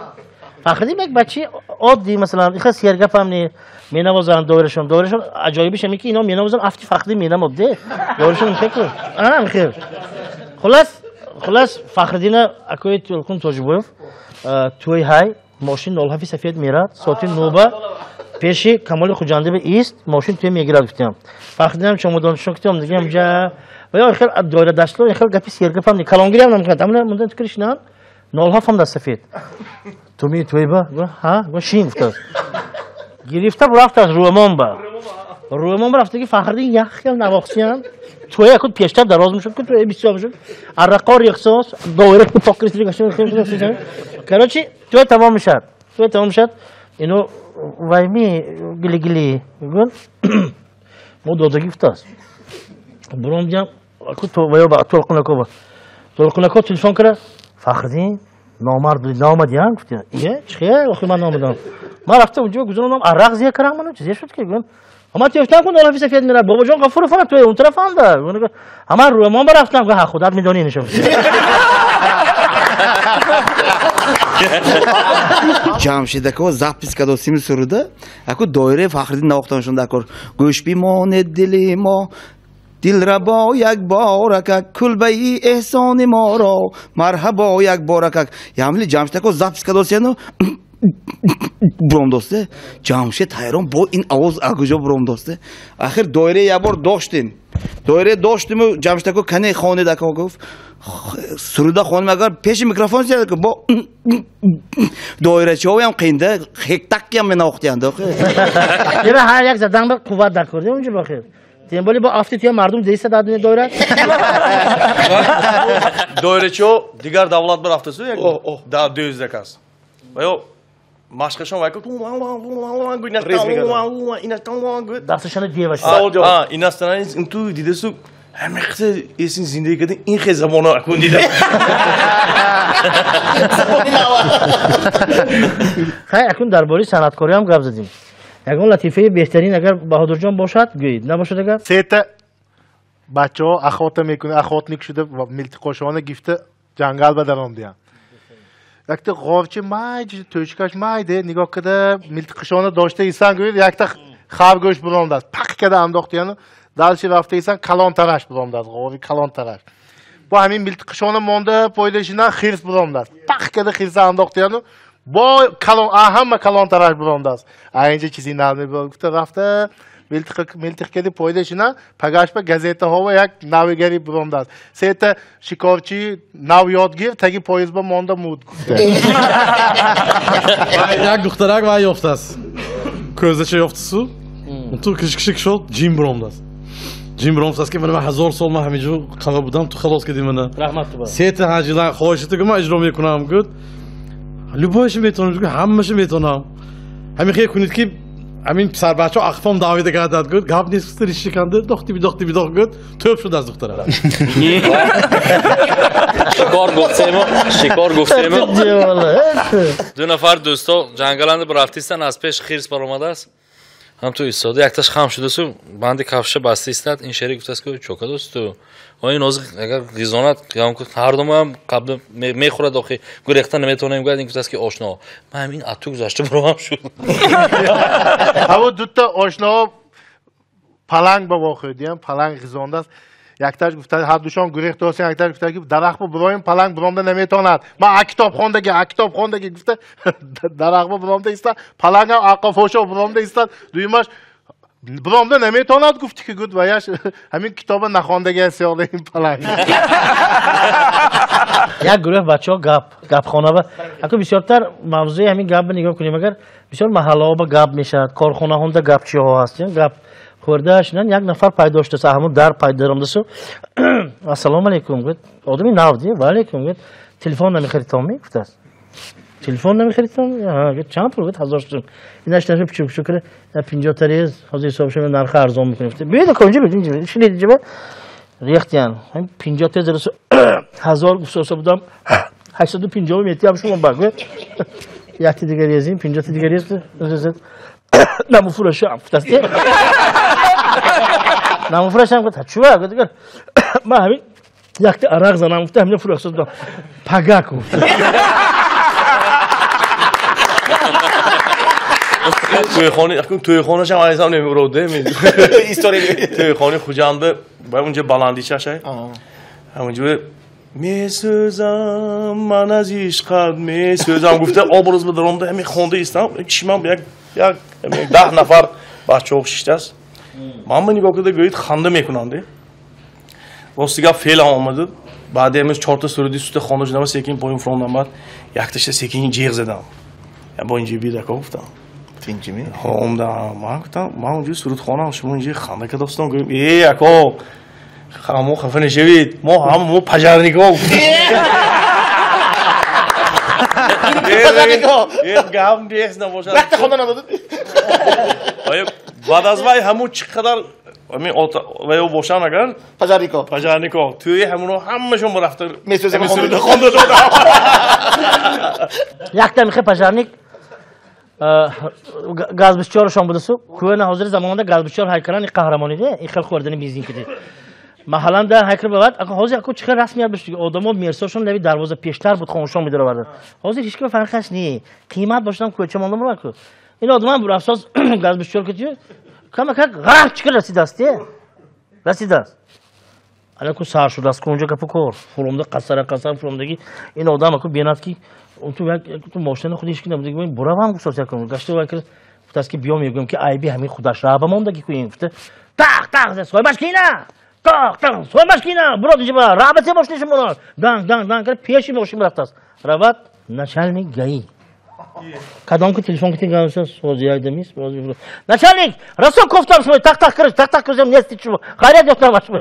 Фахриддин як бачаи оддӣ, масалан, ихел сергапам не, менавозанд доирашон. Доирашон аҷоибиш ҳамин ки ино менавозанд, афти Фахриддин менамод, де? Доирашон ихел ку? А, ихел. Хулас Фахриддина акои Тулқун Тоҷибоев тӯй ҳай, мошин нолҳафи сафед мерад, соати нӯба пеши Камоли Хуҷандиба ист, мошин тӯй мегирад гуфтям. Фахриддинам чомодоншон гуфтям, дигам ҷа ва ё ихел доира дашло, ихел гапи сергапам не, калонгириам намекунад. Аммо мундан ту кришнан, нолҳафам дар сафед. Ту ми тӯйба? Ҳа, гу шин гуфтааст. Гирифта бурафтааст Рӯмонба. Рӯмонба рафтаги Фахриддин як хел навохтиян. Тӯя куд пештар дароз мешуд, куд тӯя бисёр мешуд. Арақо рехсос, доира ку покристи гашт. Короче, тӯя тамом мешад. Тӯя тамом мешад. Ино вайми гили-гили. Мо додаги гуфтааст. Буром диям, ку то ваё ба Толқунако. Толқунако телефон кара. Фахриддин номард буди, наомадиян гуфтия. Е, чихе, охир ман наомадам. Ман рафтам унҷо гузарондам, арақ зия карам ману, чизе шуд ки гуфтам. Ама телефон кун, нолафи сафед мерад. Бобоҷон Ғафуров ана туй он тарафанда. Ама Рӯмон рафтам, гуфт, ҳа худат медонӣ нишон. Ҷамшидако запис кадосими суруда, аку доираи Фахриддин навохтан шунда акор. Гӯш бимонед дили мо, дилрабо як боракак, кулбаи эҳсони моро марҳабо як боракак. Ямли Ҷамшидако запис кадосияну буромдосте. Ҷамшид ҳайрон бо ин овоз аз куҷо буромдосте. Ахир доира як бор доштем. Доира доштиму Ҷамшидако кане хонед ака гуфт. Суруда хонем агар пеши микрофон зиёд бо доирачиҳоям қинда хектаккиам менавохтиянд. Ира ҳар як задан ба қувват даркор унҷо бохир. Темболи бо афти туя мардум деиста дар дуни доира. Доирачиҳо дигар давлат бирафтасу як дар дӯздак аст. Ва ё машқашон вай дасташона деваш. Инастана ту дидасу ҳамихта эсин зиндагӣ кардин ин хел замона акун дида. Хай акун дар бораи санъаткориам гап задем. Ягон латифаи беҳтарин агар Баҳодурҷон бошад гӯед, набошад агар? Сета бачаҳо охота мекунанд, охотник шуда милтиқошона гифта ҷангал ба даромдиянд. Якта ғовчи май, тӯчкаш майде, нигоҳ када милтиқошона дошта исан гӯед, якта харгӯш буромдааст. Пақ када андохтияну дальше рафта исан калонтараш буромдааст, ғови калонтараш. Бо ҳамин милтиқошона монда пойдашина хирс буромдааст. Пақ када хирса андохтияну бо калон, ҳама калонтараш буромдааст. А инҷа чизи нав мебуд. Гуфта рафта милтиқ кади пойдашина пагаш ба газетаҳо як навигари буромдааст. Сета шикорчи нав ёдгир таги поезд ба монда муд гуфта. Як духтарак вай ёфтааст. Кӯзача ёфтасу. Ту кишкишик шуд, ҷин буромдааст. Ҷин буромдааст ки ман 1000 сол ман ҳаминҷо қафа будам, ту халос кардӣ мана. Раҳмат ту ба. Сета ҳаҷила хоҳишата гу ман иҷро мекунам гуфт. Любойша метавонам, ҳамаша метавонам. Ҳамин хел кунед ки ҳамин писарбачаҳо ақфом давида гардад гуфт, гап нест ришиканда, дохти бидохти бидох гуфт, тӯб шуд аз духтара. Шикор гуфтему, шикор гуфтему. Ду нафар дӯсто ҷангаланда бурафтистанд, аз пеш хирс баромадааст. Ҳам ту истода, якташ хам шудасу, банди кафша баста истад, ин шерик гуфтааст ки чока дӯсту. Ин ҳозир агар ғизонат, ҳар думоам қабл мехӯрад охи, гурехта наметавонем гӯяд, ин гуфтааст ки ошно. Ман ҳамин ату гузашта буромам шуд. Ҳаво дута ошноҳо паланг ба вохӯрдиям, паланг ғизондааст. Якташ гуфта, ҳар душон гурехта осен, якташ гуфта ки дарахт ба буроем, паланг буромда наметавонад. Ман а китобхондаги, а китобхондаги гуфта, дарахт ба буромда истад, палангам аққофошо буромда истад. Дуюмаш буромда наметавонад гуфти ки гуд ваяш ҳамин китоба нахондаги аст ёда ин паланг. Як гурӯҳ бачаҳо гап, гапхона ба аку бисёртар мавзӯи ҳамин гапро нигоҳ кунем агар бисёр маҳаллаҳо ба гап мешавад, корхонаҳонда гапчиҳо ҳастанд, гап Хӯрда шинан як нафар пайдо шудааст, ҳамун дар пайдо омадасу. Ассалому алайкум гуфт. Одами нав ди, ва алайкум гуфт. Телефон намехаридам гуфтааст. Телефон намехаридам? Ҳа, гуфт чанд пул? Гуфт 1000 сум. Инаш тараф пичук пичук карда, 50 тарез, ҳозир ҳисоб шуда нархи арзон мекунем. Биёед ко инҷо, инҷо, шинед инҷо. Рехтиян. 50 тарез дарасу 1000 гуфта будам. 850 метиам шумо ба гуфт. Якти дигар резим, 50 дигар рез. Намуфурашам гуфтааст. Намуфурашам гуфт. Чува гуфт дигар. Ман ҳамин якти арақ занам гуфта, ҳамин фурӯхта будам. Пагак гуфт. Тӯйхонашам айсам намебурод. Тӯйхонаи Хуҷанд ба унҷа баландичашай. Ҳамунҷо месӯзам ман аз ишқат месӯзам гуфта образ ба даромада ҳамин хонда истам. Чишмам як 10 нафар бачаҳо шиштааст. Ман ба нигоҳ карда гӯед ханда мекунанд. Рости гап феълам омаду. Баъди ҳамин 4та суруди сута хонда шудам, секин поён фурондам, баъд якташа секин ҷеғ задам. Бо инҷо бидако гуфтам. Тинҷими? Ҳо, омдам. Ман гуфтам, ман унҷо сурудхонам, шумо инҷо ханда кардостон. Гӯем, э, ако, мо хафа нашавед, мо ҳама мо пожарникҳо. Пожарникҳо. Гап нест набошад. Якта хонда надодед? Баъд аз вай ҳамун чӣ қадар вай бошанд агар пожарникҳо. Пожарникҳо. Тӯи ҳамуно ҳамашон рафта месӯзем хонда додам. Якта михе пожарник газбисчорашон будасу. Кӯна ҳозири замонда газбисчор ҳайкалани қаҳрамонӣ де, ин хел хӯрдани бензин киди. Маҳаллан да ҳайкал бавад, ҳозир аку чӣ хел расмият бошад, одамо мерсошон лави дарвоза пештар буд хонашон медароварданд. Ҳозир ҳеч ким фарқаш не. Қимат бошадам кӯча монда мурад ку. Ин одамам бурафсоз газбисчор китю. Камакак ғарқ чӣ расидааст, те? Расидааст. Анаку сар шудааст, кунҷа гапу кор. Фуромда қасара қасар фуромдаги ин одам аку бенад ки ту як ту мошина худи ҳеч ким набуд. Буравам гуфтааст якум. Гашта вай кард, гуфтааст ки биё мегӯям ки айби ҳамин худаш раба мондаги ку ин. Гуфта тақ тақ соҳибаш кина. Тақ тақ соҳибаш кина. Бурод инҷа ба раба се мошини шумо. Данг данг данг кард пеши мошин рафтааст. Равад начальник ГАИ. Кадом ки телефон ки гавса сози якдамис. Начальник, расо кофтам шумо тақ тақ кард, тақ тақ кардам нести шумо. Хайрат ёфтам шумо.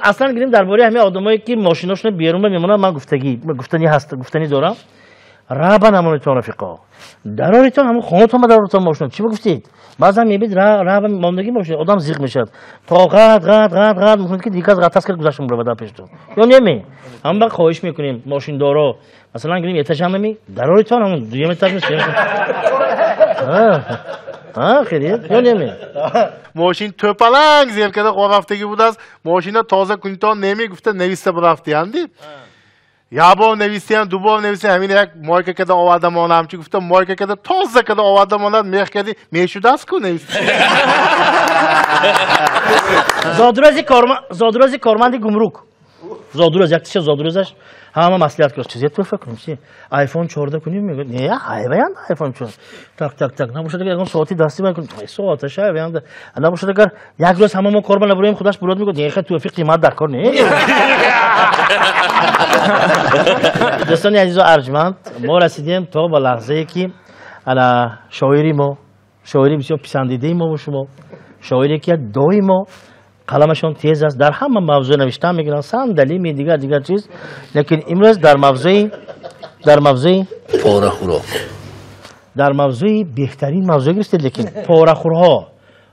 Аслан гирим дар бораи ҳамин одамое ки мошиношонро берун мемонанд, ман гуфтанӣ ҳаст, гуфтанӣ дорам. Раба намонедтон рафиқо. Дароритон ҳамон хонатон ба дароритон мошина. Чӣ гуфтед? Баъзан мебинед раба мондагӣ мошина, одам зиқ мешавад. То ғат ғат ғат ғат мекунед ки дигар ғатас кард гузашта мебарад дар пештон. Ё неме? Ҳам ба хоҳиш мекунем мошиндоро. Масалан гирим этажам ами дароритон ҳамон дуюм этаж мешавад. Ҳа, хеле, ё неме? Мошин тӯпаланг зер карда рафтагӣ будааст. Мошина тоза кунитон неме гуфта нависта бурафтиянди. Я бор навистиям, ду бор навистиям, ҳамин як мойка када оварда монам, чи гуфта мойка када тоза када оварда монад, мех кади мешудааст ку навист. Зодрӯзи корманди гумрук. Зодрӯз, яктиша зодрӯзаш ҳама маслиҳат кард. Чизе туҳфа кунем, чи? iPhone 14 кунем, мегӯяд, не, ҳайваянд iPhone 14. Так, так, так, набошад агар ягон соати дастӣ бай кунем, соаташ ҳайваянд. Набошад агар як рӯз ҳама мо кор ба набуроем, худаш бурод мегӯяд, не, хай туҳфи қимат дар кор не. Дӯстони азизу арҷманд, мо расидем то ба лаҳзае ки ана шоири мо, шоири бисёр писандидаи мо ва шумо, шоире ки доимо қаламашон тез аст, дар ҳама мавзӯъ навиштан мегиранд, сандалӣ, дигар дигар чиз, лекин имрӯз дар мавзӯи порахӯрҳо, дар мавзӯи беҳтарин мавзӯъ гирифтед, лекин порахӯрҳо,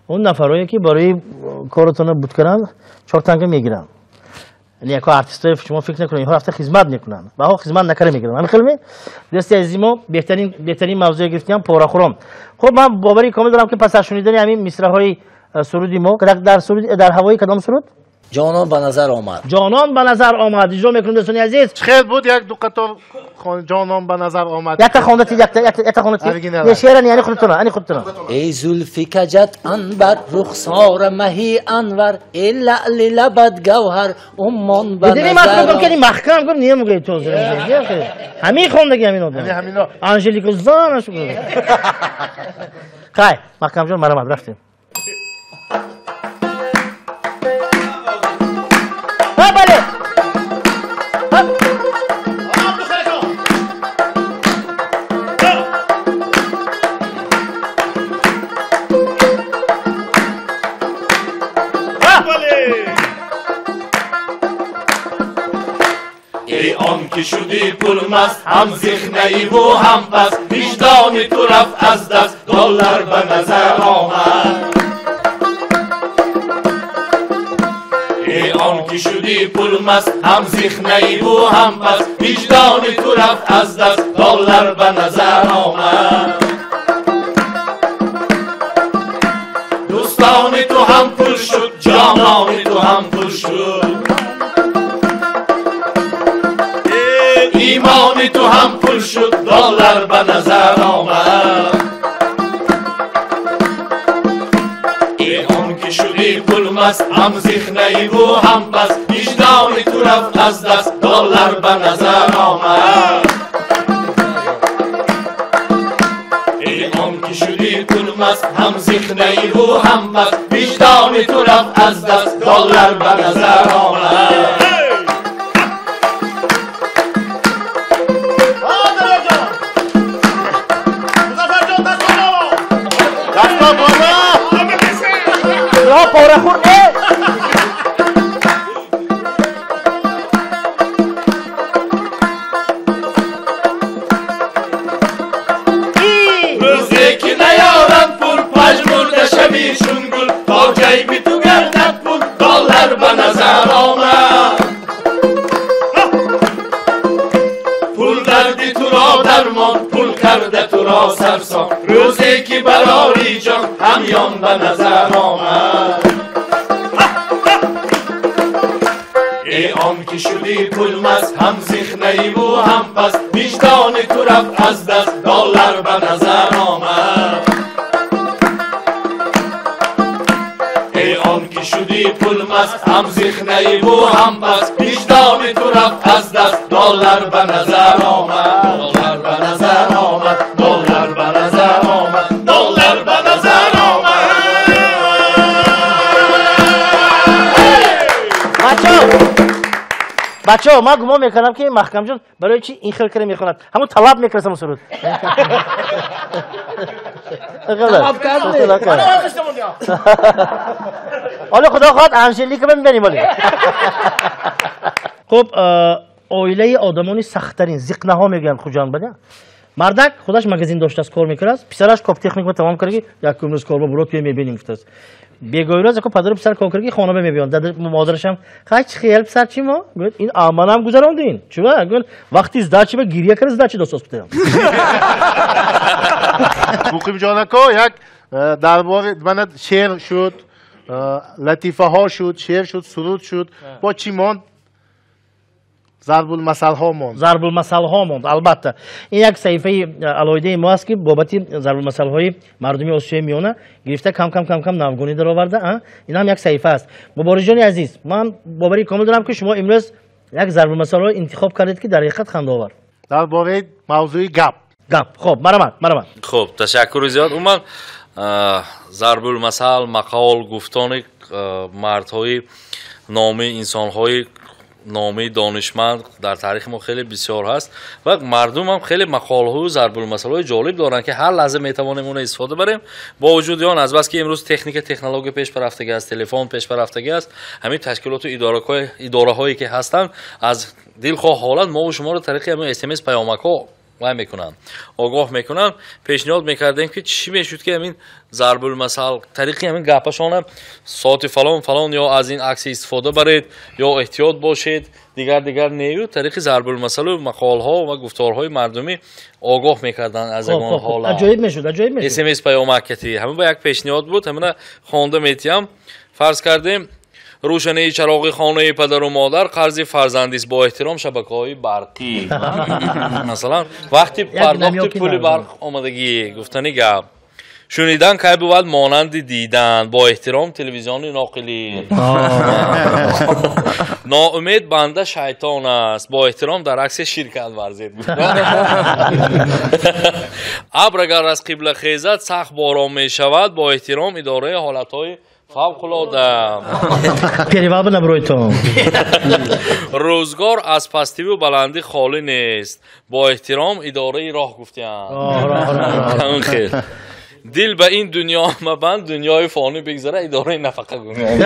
он нафарое ки барои коротонро буд кунанд, 4 танга мегиранд. Яко артистое шумо фикр накунед, инҳо рафта хизмат мекунанд, ва ҳо хизмат накарда мегиранд. Ҳамин хел ме? Дӯсти азизи мо беҳтарин мавзӯе гирифтем порахӯрон. Хуб, ман бовари комил дорам ки пас аз шунидани ҳамин мисраҳои суруди мо, дар суруд, дар ҳавои кадом суруд? Ҷонон ба назар омад. Ҷонон ба назар омад. Иҷро мекунем дӯстони азиз. Хел буд як ду қатор ҷонон ба назар омад. Якта хонда ти, якта хонда ти. Не шеъра не, ани худтона, ани худтона. Эй зулфи каҷат анбар, рухсора маҳи анвар, эй лаъли лабат гавҳар, уммон ба назар. Дидӣ ман гуфтам ки маҳкам гуфт, не мегӯяд то. Ҳамин хондаги ҳамин одам. Ҳамин. Анжелика занаш. Хай, маҳкамҷон марамад рафтем. Бале. ки шудӣ пулмаст, ҳам зихнаиву ҳам паст, виҷдони ту рафт аз даст, доллар ба назар омад. Эй он ки шудӣ пулмаст, ҳам зихнаиву ҳам паст, виҷдони ту рафт аз даст, доллар ба назар омад. Дӯстони ту ҳам пул шуд, ҷонони ту ҳам пул шуд, имони ту ҳам пул шуд, доллар ба назар омад. Эй он ки шудӣ пулмаст, ҳам зихнаиву ҳам паст, виҷдони ту рафт аз даст, доллар ба назар омад. Эй он ки шудӣ пулмаст, ҳам зихнаиву ҳам паст, виҷдони ту рафт аз даст, доллар ба назар омад. Порахӯр не? Рӯзе ки наёранд пул, пажмурда шавӣ чун гул, то ҷайби ту гардад пул, доллар ба назар омад. Пул дарди туро дармон, пул карда туро сарсон, рӯзе ки барори ҷон ҳамён ба назар омад. Эй он ки шудӣ пулмаст, ҳам зихнаиву ҳам паст, виҷдони ту рафт аз даст, доллар ба назар омад. Эй он ки шудӣ пулмаст, ҳам зихнаиву ҳам паст, виҷдони ту рафт аз даст, доллар ба назар омад. Доллар ба назар омад, доллар ба назар омад, доллар ба назар омад. Бачаҳо, ман гумон мекардам, ки Маҳкамҷон барои чи ин хел кара мехонад, ҳамон талаб мекард ҳамон суруд. Ҳоло худо хоҳад Анжелика мебарем. Ҳоло хуб, оилаи одамони сахттарин зиқнаҳо мегӯянд Хуҷанд бада. Мардак худаш магазин доштааст, кор мекардааст, писараш коптехникма тамом кардаги, якум рӯз корба буро туя мебинем гуфтааст. Бегоҳирӯз яко падару писар кор кардаги хона мебиёнд. Модарашам хай чи хел писар чи мо? Гӯяд ин аманам гузарондин. Чува? Гӯяд вақти сдачи ба гиря карда сдачи досоз кутам. Муқимҷон ако як дар бораи мана шеър шуд, латифаҳо шуд, шеър шуд, суруд шуд. Бо чӣ монд? Зарбулмасалҳо монд. Зарбулмасалҳо монд, албатта. Ин як саҳифаи алоҳидаи мо аст, ки бобати зарбулмасалҳои мардуми Осиёи Миёна гирифта кам-кам навгонӣ дароварда. Ин ҳам як саҳифа аст. Муборизҷони азиз, ман боварии комил дорам, ки шумо имрӯз як зарбулмасалҳо интихоб кардед, ки дар ҳақиқат хандаовар. Дар бораи мавзӯи гап. Гап. Хоб, марамат, марамат. Хоб, ташаккури зиёд. Умуман зарбулмасал, мақол, гуфтони мардҳои номи инсонҳои номи донишманд дар таърихи мо хеле бисёр ҳаст ва мардум ҳам хеле мақолҳою зарбулмасалҳои ҷолиб доранд, ки ҳар лаҳза метавонем онро истифода барем. Бо вуҷуди он, азбаски имрӯз техника, технология пешпарафтагӣ аст, телефон пешпарафтагӣ аст, ҳамин ташкилоту идораҳое ки ҳастанд, аз дилхоҳ ҳолат мову шуморо тариқи ҳамин смс паёмакҳо вай мекунанд, огоҳ мекунанд. Пешниҳод мекардем, ки чӣ мешуд, ки ҳамин зарбулмасал тариқи ҳамин гапашона соати фалон фалон ё аз ин акси истифода баред, ё эҳтиёт бошед, дигар дигар нею тариқи зарбулмасалу мақолҳо ва гуфторҳои мардумӣ огоҳ мекарданд аз ягон ҳолат. Аҷоиб мешуд, аҷоиб мешуд. СМС паёмакати ҳамин ба як пешниҳод буд, ҳамина хонда метиҳам. Фарз кардем, рӯшании чароғи хонаи падару модар қарзи фарзандист, бо эҳтиром шабакаҳои барқӣ. Масалан, вақти пардохти пули барқ омадагӣ, гуфтани гап. Шунидан кай бувад монанди дидан, бо эҳтиром телевизиони ноқилӣ. Ноумед банда шайтон аст, бо эҳтиром дар акси ширкат варзед. Абр агар аз қибла хезад, сахт борон мешавад, бо эҳтиром идораи ҳолатҳои фавқулода. Перевал ба набройтон. Рӯзгор аз пастиву баландӣ холӣ нест, бо эҳтиром идораи роҳ гуфтианд. Дил ба ин дунё мабанд, дунёи фонӣ бигзара, идораи нафақа гуфтианд.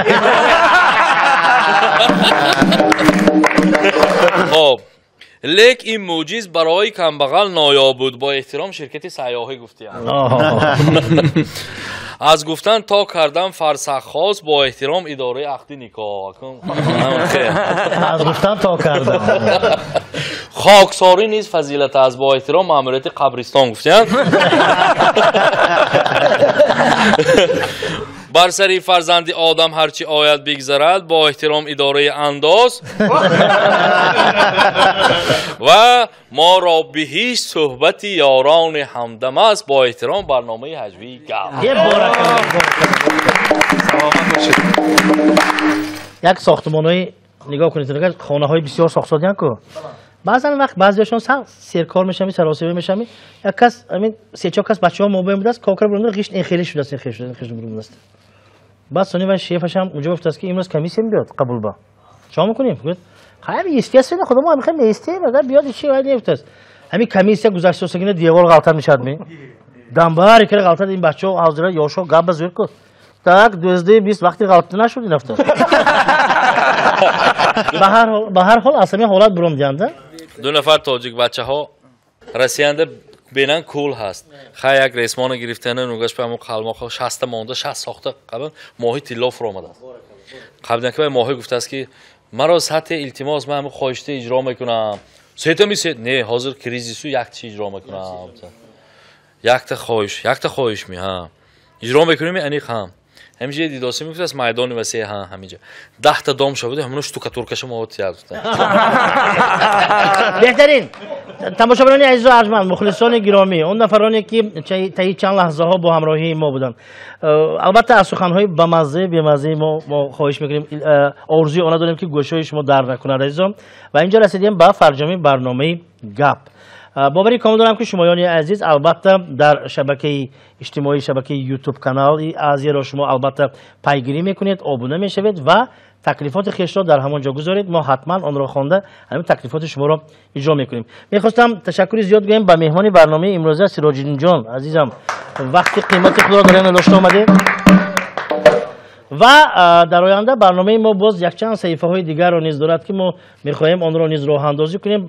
Хоб, Лек ин мӯъҷиз барои камбағал ноёб буд. Бо эҳтиром ширкати сайёҳӣ гуфтиям. Аз гуфтан то кардан фарсахҳост. Бо эҳтиром идораи ақди никоҳ. Аз гуфтан то кардан. Хоксорӣ низ фазилат аст. Бо эҳтиром маъмурияти қабристон гуфтиям. Бар сари фарзанди одам ҳарчи ояд бигзарад. Бо эҳтиром идораи андоз. Ва моро биҳишт суҳбати ёрони ҳамдам аст. Бо эҳтиром барномаи ҳаҷвии гап. Як сохтмонҳои нигоҳ кунед, хонаҳои бисёр сохтсодиян ку. Баъзан вақт баъзеашон серкор мешаванд, саросиба мешаванд. Як кас ҳамин се-чор кас бачаҳо мобайн будааст, кокра бурда ғишт ин хеле шудааст, ин хеле шудааст, ин хеле бурдааст. Баъд сони вай шефашам унҷо гуфтааст, ки имрӯз комиссия мебиёд қабул ба. Чо мекунем? Гуфт, хай, естественно, худо мо ҳамин меистем, агар биёд чи вай нефтааст. Ҳамин комиссия гузаштасагина девор ғалтар мешавад ми. Дамбари кара ғалтар ин бачаҳо ҳозира ёшо гап ба зӯр ку. Так, 12:20 вақти ғалта нашуд ин ҳафта. Ба ҳар ҳол аз ҳамин ҳолат буром диҳанда. Ду нафар тоҷик бачаҳо Россиянда бенан кул ҳаст. Хай як ресмона гирифтана нугаш па ҳамон қалмоқҳо 60 монда, 60 сохта қабл моҳи тилло фуромадааст. Қаблан ки вай моҳӣ гуфтааст, ки маро сатҳи илтимос, ман ҳамин хоҳишта иҷро мекунам. Сетами сет, не, ҳозир кризису як чи иҷро мекунам. Якта хоҳиш, якта хоҳиш ми, ҳа. Иҷро мекунем, аниқ ҳам. Ҳаминҷа дидосӣ мегуфтааст майдони васеъ, ҳа, ҳаминҷа. 10 дом шавад, ҳамоно штукатуркаша мо тияр гуфтанд. Беҳтарин тамошобинони азизу арҷманд, мухлисони гиромӣ, он нафароне ки таи чанд лаҳзаҳо бо ҳамроҳии мо буданд. Албатта аз суханҳои бамаззаи бемаззаи мо хоҳиш мекунем, орзуи она дорем, ки гӯшҳои шумо дард накунад, азизон. Ва инҷо расидем ба фарҷоми барномаи гап. Боварӣ комил дорам, ки шумоёни азиз албатта дар шабакаи иҷтимоӣ, шабакаи ютуб канали Азияро шумо албатта пайгирӣ мекунед, обуна мешавед ва таклифоти хешро дар ҳамон ҷо гузоред. Мо ҳатман онро хонда ҳамин таклифоти шуморо иҷро мекунем. Мехостам ташаккури зиёд гӯем ба меҳмони барномаи имрӯза Сироҷиддинҷон азизам, вақти қимати худро дар ин дошта омадед. Ва дар оянда барномаи мо боз якчанд саҳифаҳои дигарро низ дорад, ки мо мехоҳем онро низ роҳандозӣ кунем.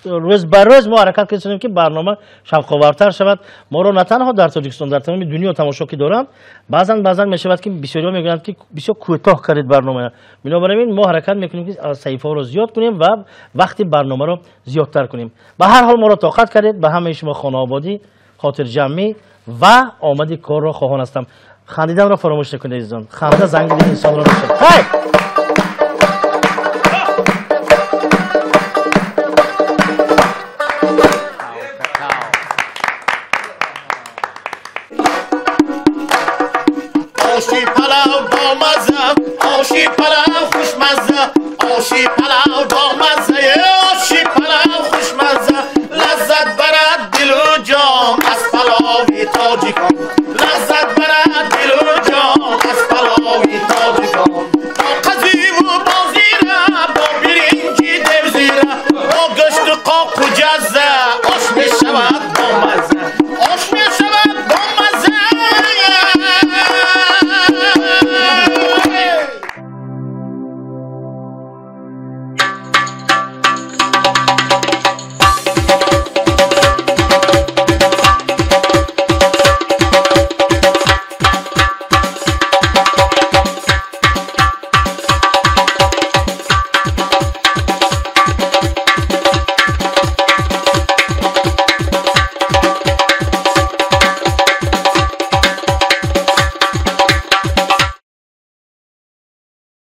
Рӯз ба рӯз мо ҳаракат кардем, ки барнома шавқовартар шавад. Моро на танҳо дар Тоҷикистон, дар тамоми дунё тамошо ки доранд. Баъзан мешавад, ки бисёриҳо мегӯянд, ки бисёр кӯтоҳ кардед барномаро. Бинобар ин мо ҳаракат мекунем, ки саҳифаҳоро зиёд кунем ва вақти барномаро зиёдтар кунем. Ба ҳар ҳол моро тоқат кардед. Ба ҳамаи шумо хонаободӣ, хотирҷамъӣ ва омади корро хоҳон ҳастам. Хандиданро фаромӯш накунед, азизон. Ханда занги дили инсонро мешавад. Хайр! Оши палав бо мазза, оши палав хушмазза, оши палав бо мазза, оши палав хушмазза, лаззат барад дилу ҷон аз палови тоҷикон.